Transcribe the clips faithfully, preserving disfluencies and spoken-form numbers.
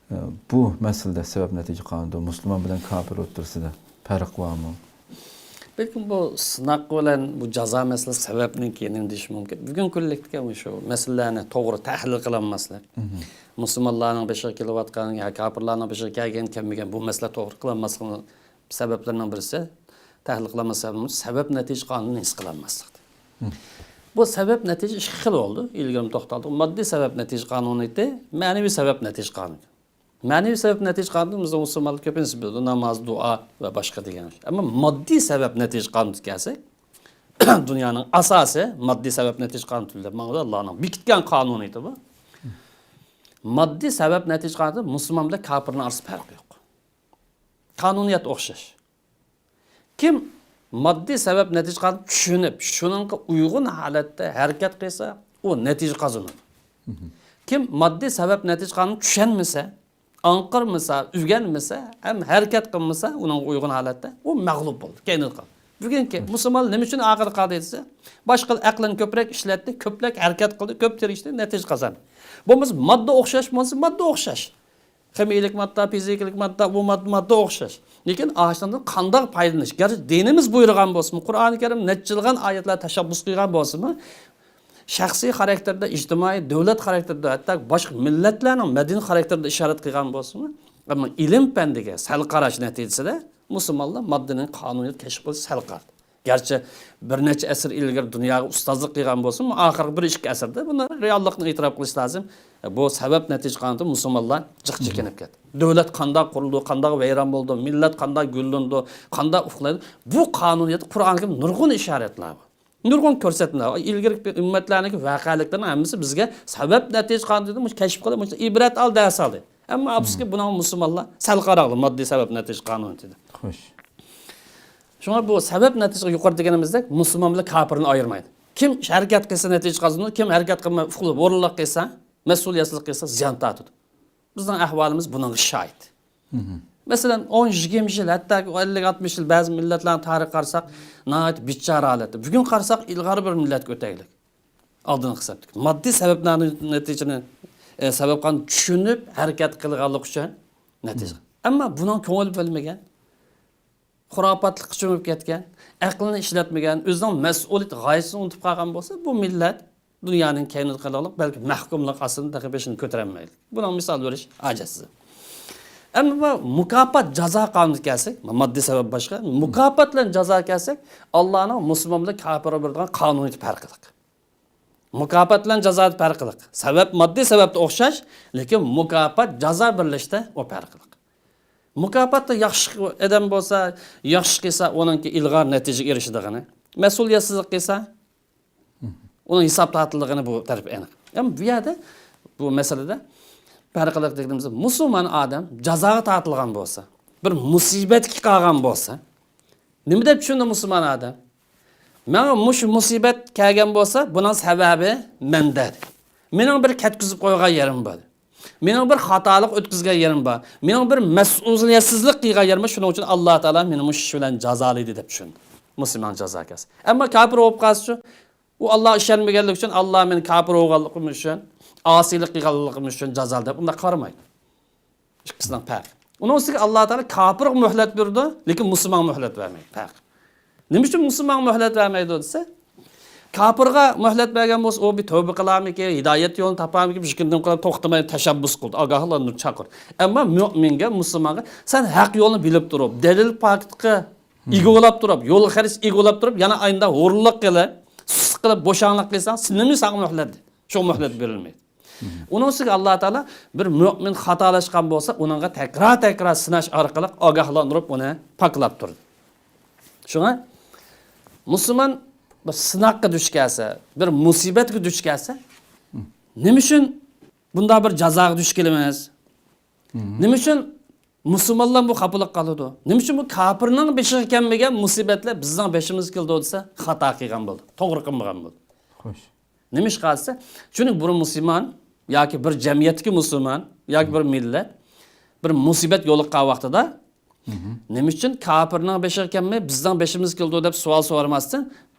بۇ مەسىلىدە سەۋەب نەتىجە قانۇنىدا مۇسۇلمان بىلەن كاپىر ئوتتۇرىسىدا پەرق بارمۇ؟ بەلكىم بۇ سىناق بىلەن بۇ جازا مەسىلىسى سەۋەبنىڭكى يېنىڭ دېيىشى مۇمكىن. بۈگۈنكى كۈنلۈكتىكى مۇشۇ مەسىلىلەرنى توغرا تەھلىل قىلالماسلىق. مۇسۇلمانلارنىڭ بېشىغا كېلىۋاتقان يا كاپىرلارنىڭ بېشىغا كەلگەن، كەلمىگەن بۇ مەسىلە توغرا قىلالماسلىقنىڭ سەۋەبلىرىنىڭ بىرسى، تەھلىل قىلالماسلىق سەۋەبى سەۋەب نەتىجە قانۇنىنى ھېس قىلالماسلىقتىن. بۇ سەۋەب نەتىجە ئىككى خىل بولدى. ئىلگىرىمۇ توختالدۇق. ماددىي سەۋەب نەتىجە قانۇنىيىتى، مەنىۋى سەۋەب نەتىجە قانۇنىيىتى. مەنىۋى سەۋەب نەتىجە قانۇنىنى بىزنىڭ مۇسۇلمانلار كۆپىنچىسى بىلىدۇ، ناماز، دۇئا ۋە باشقا دېگەن. ئەمما ماددىي سەۋەب نەتىجە قانۇنىغا كەلسەك، دۇنيانىڭ ئاساسى ماددىي سەۋەب نەتىجە قانۇنىيىتى دەپ ماڭىدۇ، ئاللانىڭ بېكىتكەن قانۇنىيىتى بۇ. ماددىي سەۋەب نەتىجە قانۇنىيىتى مۇسۇلمان بىلەن كاپىرنىڭ ئارىسىدا پەرق يوق. قانۇنىيەت ئوخشاش. كىم ماددىي سەۋەب نەتىجە قانۇنىنى چۈشىنىپ، شۇنىڭغا ئۇيغۇن ھالەتتە ھەرىكەت قىلسا، ئۇ نەتىجە قازىنىدۇ. كىم ماددىي سەۋەب نەتىجە قانۇنىنى چۈشەنمىسە، ئاڭقىرمىسا، ئۆگەنمىسە، ھەم ھەرىكەت قىلمىسا، ئۇنىڭغا ئۇيغۇن ھالەتتە ئۇ مەغلۇپ بولدى، كەينىدە قالدى. بۈگۈنكى مۇسۇلمانلار نېمە ئۈچۈن ئاخىرى قالدى دېسە، باشقىلار ئەقلىنى كۆپرەك ئىشلەتتى، كۆپرەك ھەرىكەت قىلدى، كۆپ تىرىشتى، نەتىجە قازاندى. بولمىسا ماددا ئوخشاش، بولمىسا ماددا ئوخشاش. خىمىيىلىك ماددا، فىزىكىلىك ماددا، بۇ ماددا، ماددا ئوخشاش. لېكىن ئاشۇنىڭدىن قانداق پايدىلىنىش؟ گەرچە دىنىمىز بۇيرۇغان بولسىمۇ، قۇرئانى كەرىم نەچچىلىغان ئايەتلەر تەشەببۇس قىلغان بولسىمۇ، شەخسىي خاراكتېردا، ئىجتىمائىي، دۆلەت خاراكتېردا، ھەتتا باشقا مىللەتلەرنىڭ مەدەنىي خاراكتېرىدا ئىشارەت قىلغان بولسىمۇ، ئەمما ئىلىم پەندىگە سەل قاراش نەتىجىسىدە مۇسۇلمانلار ماددىنىڭ قانۇنىيىتى كەشىپ قىلىش سەل قالدى. گەرچە بىر نەچچە ئەسىر ئىلگىرى دۇنياغا ئۇستازلىق قىلغان بولسىمۇ، ئاخىرقى بىر ئىككى ئەسىردە بۇنى رېئاللىقنى ئېتىراپ قىلىش لازىم. بۇ سەۋەب نەتىجە قانۇنىدا مۇسۇلمانلار جىق چېكىنىپ كەتتى. دۆلەت قانداق قۇرۇلىدۇ، قانداق ۋەيران بولىدۇ، مىللەت قانداق گۈللىنىدۇ، قانداق ئۇخلايدۇ، بۇ قانۇنىيەتتە قۇرئان كەرىمدە نۇرغۇن ئىشارەتلەر بار. نۇرغۇن كۆرسەتمىلەر، ئىلگىرىكى ئۈممەتلەرنىڭكى ۋەقەلىكلىرىنىڭ ھەممىسى بىزگە سەۋەب نەتىجە قانۇنىدا مۇشۇ كەشىپ قىلىپ، مۇشۇ ئىبرەت ئال، دەرس ئالدى. ئەمما ئاپسۇسكى، بۇنىڭ مۇسۇلمانلار سەل قاراڭلار ماددىي سەۋەب نەتىجە قانۇنىدا. خوش. شۇڭا بۇ سەۋەب نەتىجىگە يۇقىرىدا دېگىنىمىزدەك مۇسۇلمان بىلەن كاپىرنى ئايرىمايدۇ. كىم ھەرىكەت قىلسا نەتىجە قازىنىدۇ، كىم ھەرىكەت قىلماي ئۇخلاپ ئورۇنلۇق قىلسا، مەسئۇلىيەتسىزلىك قىلسا زىيان تارتىدۇ. بىزنىڭ ئەھۋالىمىز بۇنىڭغا شاھىت. مەسىلەن، ئون، يىگىرمە يىل، ھەتتا ئەللىك، ئاتمىش يىل بەزى مىللەتلەرنىڭ تارىخىغا قارىساق، ناھايىتى بىچارە ھالەتتە. بۈگۈن قارىساق، ئىلغار بىر مىللەتكە ئۆتەيلىك. ئالدىنقى سەپتىكى ماددىي سەۋەبلەرنى، نەتىجىنى، ئە، سەۋەب قىلغان چۈشىنىپ ھەرىكەت قىلغانلىقى ئۈچۈن نەتىجە. ئەمما بۇنىڭ كۆڭۈل بۆلمىگەن، خۇراپاتلىققا چۆمۈپ كەتكەن، ئەقلىنى ئىشلەتمىگەن، ئۆزىنىڭ مەسئۇلىيەت غايىسىنى ئۇنتۇپ قالغان بولسا، بۇ مىللەت دۇنيانىڭ كەينىدە قېلىدىغانلىق، بەلكى مەھكۇملۇق ئاستىدا تېخى بېشىنى كۆتۈرەلمەيدۇ. بۇنىڭ مىسال بېرىش ھاجەتسىز. ئەمما بۇ مۇكاپات، جازا قانۇنىغا كەلسەك، ماددىي سەۋەب باشقا، مۇكاپات بىلەن جازاغا كەلسەك، ئاللانىڭ مۇسۇلمان بىلەن كاپىرغا بېرىدىغان قانۇنىيىتى پەرقلىق. مۇكاپات بىلەن جازا پەرقلىق. سەۋەب، ماددىي سەۋەبتە ئوخشاش، لېكىن مۇكاپات، جازا بىرلىشىشتە ئۇ پەرقلىق. مۇكاپاتتا ياخشى ئادەم بولسا، ياخشى قىلسا، ئۇنىڭكى ئىلغار نەتىجىگە ئېرىشىدىغىنى، مەسئۇلىيەتسىزلىك قىلسا، ئۇنىڭ ھېساب تارتىدىغىنى بۇ تەرىپى ئېنىق. ئەمما بۇ يەردە، بۇ مەسىلىدە پەرقلىق دېگىنىمىزدە، مۇسۇلمان ئادەم جازاغا تارتىلغان بولسا، بىر مۇسىبەتكە قالغان بولسا، نېمە دەپ چۈشىنىدۇ مۇسۇلمان ئادەم؟ ماڭا مۇشۇ مۇسىبەت كەلگەن بولسا، بۇنىڭ سەۋەبى مەندە. مېنىڭ بىر كەتكۈزۈپ قويغان يېرىم بار. مېنىڭ بىر خاتالىق ئۆتكۈزگەن يېرىم بار. مېنىڭ بىر مەسئۇلىيەتسىزلىك قىلغان يېرىم بار. شۇنىڭ ئۈچۈن ئاللا تائالا مېنى مۇشۇ ئىش بىلەن جازالىدى دەپ چۈشىنىدۇ. مۇسۇلمان جازا كەلسە. ئەمما كاپىر بولۇپ قالسىچۇ؟ ئۇ ئاللاغا ئىشەنمىگەنلىكى ئۈچۈن، ئاللا مېنى كاپىر بولغانلىقىم ئۈچۈن، ئاسىيلىق قىلغانلىقىم ئۈچۈن جازالىدى دەپ ئۇنداق قارىمايدۇ. ئىككىسىنىڭ پەرقى. ئۇنىڭ ئۈستىگە ئاللا تائالا كاپىرغا مۆھلەت بېرىدۇ، لېكىن مۇسۇلمانغا مۆھلەت بەرمەيدۇ. پەرق. نېمە ئۈچۈن مۇسۇلمانغا مۆھلەت بەرمەيدۇ دېسە، كاپىرغا مۆھلەت بەرگەن بولسا، ئۇ بىر تەۋبە قىلارمىكىن، ھىدايەت يولىنى تاپارمىكىن، بىر كۈندىن قىلىپ توختىماي تەشەببۇس قىلدى، ئاگاھلاندۇرۇپ چاقىردى. ئەمما مۆمىنگە، مۇسۇلمانغا سەن ھەق يولنى بىلىپ تۇرۇپ، دەلىل پاكىتقا ئىگە بولاپ تۇرۇپ، يول خەرىتىگە ئىگە بولاپ تۇرۇپ، يەنە ئاينىدا ھورلۇق قىلىپ، سۇسلۇق قىلىپ، بوشاڭلىق قىلساڭ، نېمە ساڭا مۆھلەت؟ شۇ مۆھلەت بېرىلمەيدۇ. ئۇنىڭ ئۈستىگە ئاللا تائالا بىر مۆمىن خاتالاشقان بولسا، ئۇنىڭغا تەكرار-تەكرار سىناش ئارقىلىق ئاگاھلاندۇرۇپ، ئۇنى پاكلاپ تۇرىدۇ. شۇڭا مۇسۇلمان بىر سىناققا دۇچ كەلسە، بىر مۇسىبەتكە دۇچ كەلسە، نېمە ئۈچۈن بۇنداق بىر جازاغا دۇچ كېلىمىز؟ نېمە ئۈچۈن مۇسۇلمانلار بۇ خاپىلىق قالىدۇ؟ نېمە ئۈچۈن بۇ كاپىرنىڭ بېشىغا كەلمىگەن مۇسىبەتلەر بىزنىڭ بېشىمىزغا كېلىدۇ دېسە، خاتا قىلغان بولدى، توغرا قىلمىغان بولدى. خوش. نېمىشقا دېسە، چۈنكى بىر مۇسۇلمان ياكى بىر جەمئىيەتتىكى مۇسۇلمان ياكى بىر مىللەت بىر مۇسىبەت يولۇققان ۋاقتىدا، نېمە ئۈچۈن كاپىرنىڭ بېشىغا كەلمەي، بىزنىڭ بېشىمىزغا كېلىدۇ دەپ سوئال سورىماستىن،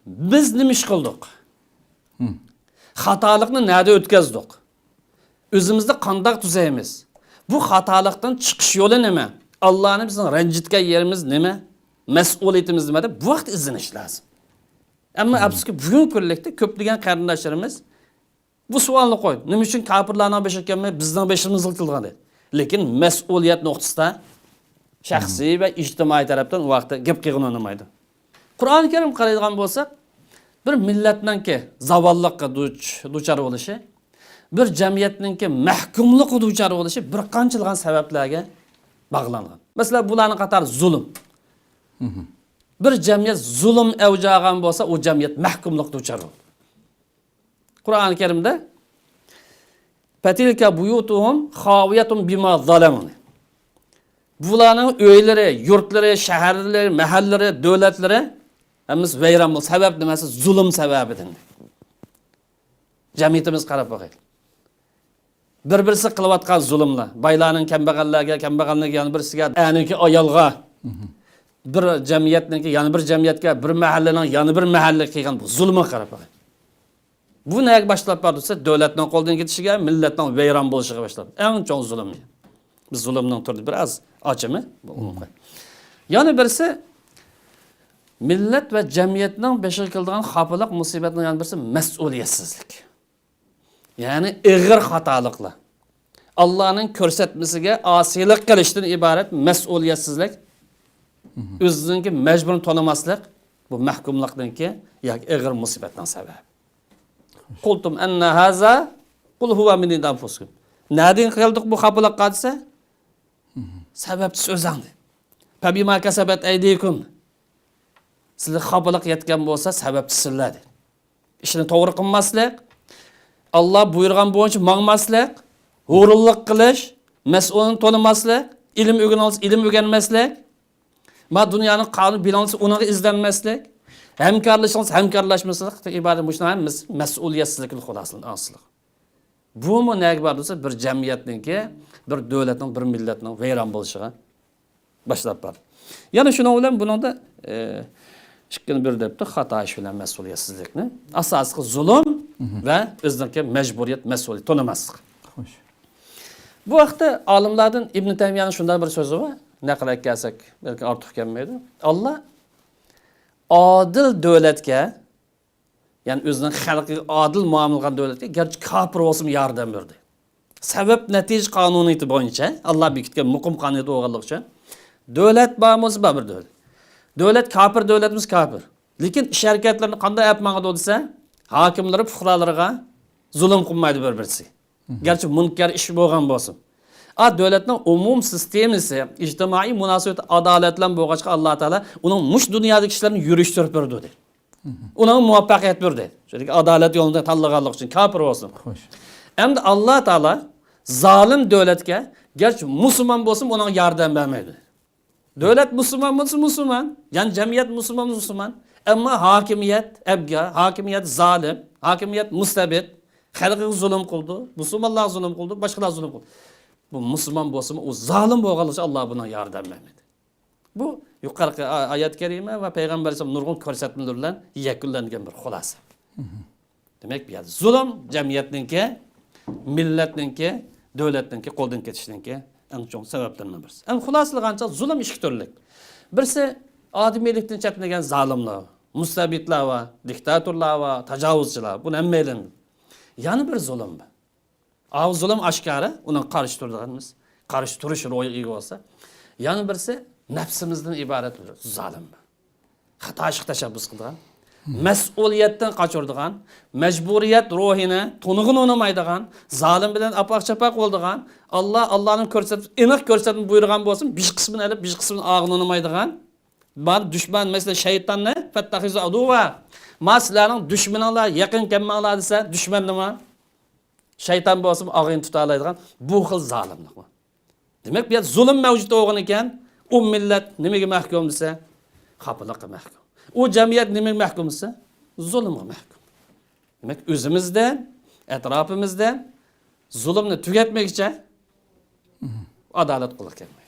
بىز نېمە ئىش قىلدۇق؟ خاتالىقنى نەدە ئۆتكۈزدۇق؟ ئۆزىمىزنى قانداق تۈزەيمىز؟ بۇ خاتالىقتىن چىقىش يولى نېمە؟ ئاللانى بىزنىڭ رەنجىتكەن يېرىمىز نېمە؟ مەسئۇلىيىتىمىز نېمە دەپ بۇ ھەقتە ئىزدىنىش لازىم. ئەمما ئەپسۇسكى، بۈگۈنكى كۈنلۈكتە كۆپلىگەن قېرىنداشلىرىمىز بۇ سوئالنى قويدى. نېمە ئۈچۈن كاپىرلارنىڭ بېشىغا كەلمەي، بىزنىڭ بېشىمىزغا كېلىدىغان دەيدۇ. لېكىن مەسئۇلىيەت نۇقتىسىدا شەخسىي ۋە ئىجتىمائىي تەرەپتىن ئۇ ھەقتە گەپ قىلغىلى ئۇنىمايدۇ. قۇرئانى كەرىمگە قارايدىغان بولساق، بىر مىللەتنىڭكى زاۋاللىققا دۇچ-، دۇچار بولۇشى، بىر جەمئىيەتنىڭكى مەھكۇملۇققا دۇچار بولۇشى بىر قانچىلىغان سەۋەبلەرگە باغلانغان. مەسىلەن، بۇلارنىڭ قاتارى زۇلۇم. بىر جەمئىيەت زۇلۇم ئەۋج ئالغان بولسا، ئۇ جەمئىيەت مەھكۇملۇققا دۇچار بولىدۇ. قۇرئانى كەرىمدە «فتلك بيوتهم خاوية بما ظلموا» دەيدۇ. بۇلارنىڭ ئۆيلىرى، يۇرتلىرى، شەھەرلىرى، مەھەللىلىرى، دۆلەتلىرى ھەممىسى ۋەيران بولدى. سەۋەب نېمە دېسە، زۇلۇم سەۋەبىدىن. جەمئىيىتىمىزگە قاراپ باقايلى. بىر-بىرسىگە قىلىۋاتقان زۇلۇملار. بايلارنىڭ كەمبەغەللەرگە، كەمبەغەلنىڭ يەنە بىرسىگە، ئەرنىڭكى ئايالغا، بىر جەمئىيەتنىڭكى يەنە بىر جەمئىيەتكە، بىر مەھەللىنىڭ يەنە بىر مەھەللىگە قىلغان بۇ زۇلۇمغا قاراپ باقايلى. بۇ نەگە باشلاپ باردى دېسە، دۆلەتنىڭ قولدىن كېتىشىگە، مىللەتنىڭ ۋەيران بولۇشىغا باشلاپ. ئەڭ چوڭ زۇلۇم. بىز زۇلۇمنىڭ تۈرىنى بىر ئاز ئاچىمىز. يەنە بىرسى، مىللەت ۋە جەمئىيەتنىڭ بېشىغا كېلىدىغان خاپىلىق، مۇسىبەتنىڭ يەنە بىرسى مەسئۇلىيەتسىزلىك. يەنى ئېغىر خاتالىقلار. ئاللانىڭ كۆرسەتمىسىگە ئاسىيلىق قىلىشتىن ئىبارەت مەسئۇلىيەتسىزلىك، ئۆزىنىڭكى مەجبۇرىنى تونۇماسلىق، بۇ مەھكۇملۇقنىڭكى ياكى ئېغىر مۇسىبەتنىڭ سەۋەبى. قۇلتۇم ئەننە ھازا، قۇل ھۇۋە مىن ئىندى ئەنفۇسىكۇم. نەدىن كەلدۇق بۇ خاپىلىققا دېسە، سەۋەبچىسى ئۆزۈڭ دېدى. فەبىما كەسەبەت ئەيدىكۇم. سىلەرگە خاپىلىق يەتكەن بولسا، سەۋەبچى سىلەر دېدى. ئىشنى توغرا قىلماسلىق، ئاللا بۇيرۇغان بويىچە ماڭماسلىق، ھۇرۇنلۇق قىلىش، مەسئۇلنى تونۇماسلىق، ئىلىم ئۆگىنىۋالسا ئىلىم ئۆگەنمەسلىك، ما دۇنيانىڭ قانۇنى بىلىنسە ئۇنىڭغا ئىزدەنمەسلىك، ھەمكارلىشىڭلار ھەمكارلاشماسلىق، ئىبارەت مۇشۇنىڭ ھەممىسى مەسئۇلىيەتسىزلىكنى خۇلاسىلىنى ئاڭسىلىق. بۇمۇ نەگە بارىدۇ دېسە، بىر جەمئىيەتنىڭكى، بىر دۆلەتنىڭ، بىر مىللەتنىڭ ۋەيران بولۇشىغا باشلاپ بار. يەنە شۇنىڭ بىلەن بۇنىڭدا، ئى، ئىككىنى بىر دەپتۇ، خاتا ئىش بىلەن مەسئۇلىيەتسىزلىكنى. ئاساسلىقى زۇلۇم ۋە ئۆزىنىڭكى مەجبۇرىيەت، مەسئۇلىيەت تونۇماسلىق. خوش. بۇ ھەقتە ئالىملاردىن ئىبن تەيمىيەنىڭ شۇنداق بىر سۆزى بار. نەقىل ئەكەلسەك، بەلكى ئارتۇق كەلمەيدۇ. ئاللا ئادىل دۆلەتكە، يەنى ئۆزىنىڭ خەلقىگە ئادىل مۇئامىلە قىلغان دۆلەتكە گەرچە كاپىر بولسىمۇ ياردەم بەردى. سەۋەب نەتىجە قانۇنىيىتى بويىچە ئاللا بېكىتكەن مۇقىم قانۇنىيىتى بولغانلىقى ئۈچۈن، دۆلەت بار بولسا بار بىر دۆلەت. دۆلەت كاپىر دۆلەت بولسا كاپىر. لېكىن ئىش ھەرىكەتلىرىنى قانداق ئېلىپ ماڭىدۇ دېسە، ھاكىملىرى پۇقرالىرىغا زۇلۇم قىلمايدۇ بىر-بىرسى. گەرچە مۇنكەر ئىش بولغان بولسۇن. ئا، دۆلەتنىڭ ئومۇم سىستېمىسى، ئىجتىمائىي مۇناسىۋىتى ئادالەتلەن بولغاچقا، ئاللا تائالا ئۇنىڭ مۇشۇ دۇنيادىكى ئىشلىرىنى يۈرۈشتۈرۈپ بېرىدۇ دەيدۇ. ئۇنىڭ مۇۋەپپەقىيەت بېرىدۇ. چۈنكى ئادالەت يولىنى تاللىغانلىقى ئۈچۈن كاپىر بولسۇن. خوش. ئەمدى ئاللا تائالا زالىم دۆلەتكە گەرچە مۇسۇلمان بولسىمۇ ئۇنىڭغا ياردەم بەرمەيدۇ. دۆلەت مۇسۇلمان بولسا مۇسۇلمان، يەنى جەمئىيەت مۇسۇلمان بولسا مۇسۇلمان. ئەمما ھاكىمىيەت ئەبگە، ھاكىمىيەت زالىم، ھاكىمىيەت مۇستەبىت، خەلقىگە زۇلۇم قىلىدۇ، مۇسۇلمانلارغا زۇلۇم قىلىدۇ، باشقىلارغا زۇلۇم قىلىدۇ. بۇ مۇسۇلمان بولسىمۇ ئۇ زالىم بولغانلىقى ئۈچۈن ئاللا بۇنىڭغا ياردەم بەرمىدى. بۇ يۇقىرىقى ئا-، ئايەت كەرىمە ۋە پەيغەمبەر ئەلەيھىسسالام نۇرغۇن كۆرسەتمىلىرى بىلەن يەكۈنلەنگەن بىر خۇلاسە. دېمەك، بۇ يەردە زۇلۇم جەمئىيەتنىڭكى، مىللەتنىڭكى، دۆلەتنىڭكى قولدىن كېتىشىنىڭكى ئەڭ چوڭ سەۋەبلىرىنىڭ بىرسى. ئەمدى خۇلاسىلىغانچە زۇلۇم ئىككى تۈرلۈك. بىرسى ئادىمىيلىكتىن چەتنىگەن زالىملار، مۇستەبىتلار بار، دىكتاتورلار بار، تاجاۋۇزچىلار. بۇنى ھەممەيلەن. يەنە بىر زۇلۇم بار. ئاۋۇ زۇلۇم ئاشكارا، ئۇنىڭ قارشى تۇرىدىغانمىز. قارشى تۇرۇش روھىغا ئىگە بولسا. يەنە بىرسى نەپسىمىزدىن ئىبارەت بىر زالىم. خاتا ئىشقا تەشەببۇس قىلىدىغان، مەسئۇلىيەتتىن قاچۇرىدىغان، مەجبۇرىيەت روھىنى تونۇغىنى ئۇنىمايدىغان، زالىم بىلەن ئاپاق-چاپاق بولىدىغان، ئاللا، ئاللانىڭ كۆرسەت-، ئېنىق كۆرسەتمە بۇيرۇغان بولسىمۇ، بىر قىسمىنى ئېلىپ، بىر قىسمىنى ئالغىنى ئۇنىمايدىغان، بار دۈشمەن، مەسىلەن، شەيتاننى، فەتتەخىزۇ ئەدۇۋۋا. ما سىلەرنىڭ دۈشمىنىڭلار، يېقىن كەلمەڭلار دېسە، دۈشمەننىمۇ شەيتان بولسىمۇ ئاغىنە تۇتالايدىغان بۇ خىل زالىملىق بۇ. دېمەك، بۇ يەردە زۇلۇم مەۋجۇت بولغان ئىكەن، ئۇ مىللەت نېمىگە مەھكۇم دېسە، خاپىلىققا مەھكۇم. ئۇ جەمئىيەت نېمىگە مەھكۇم دېسە، زۇلۇمغا مەھكۇم. دېمەك، ئۆزىمىزدە، ئەتراپىمىزدە زۇلۇمنى تۈگەتمىگۈچە ئادالەت قولغا كەلمەيدۇ.